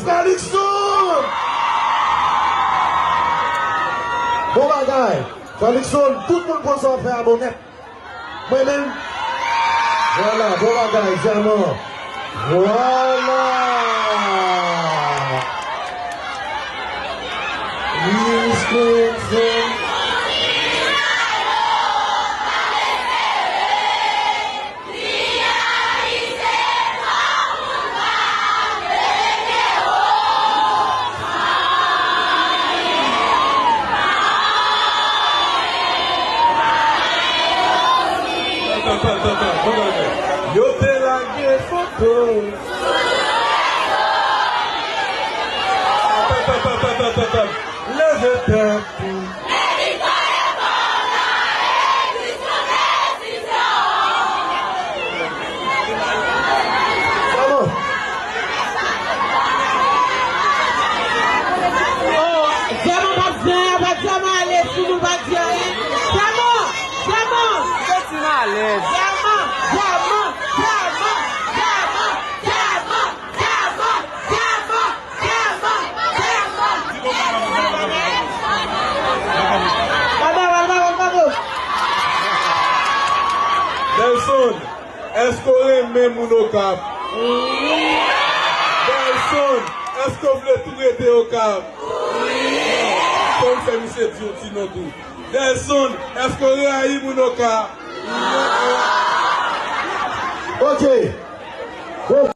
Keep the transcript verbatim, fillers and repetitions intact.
Frè Luckson! Bon bagay! Frè Luckson, tout moun konn sa w ap fè a bon nèt. Mwen menm, vwala, bon bagay, dyaman. Vwala! Wisconsin. Yo te lage foto. Leve tèt ou. Sa bon. Oh, Dyaman pa di anyen, pa Dyaman ale sou nou, pa di anyen. Dyaman, Dyaman. Santi m alèz. Dyaman, Dyaman, Dyaman. Delson, èske w renmen moun Okap? Delson, èske w vle tou rete Okap? Fò m fè misye di yon ti non tou. Delson, èske w rayi moun Okap? Ok. Bon.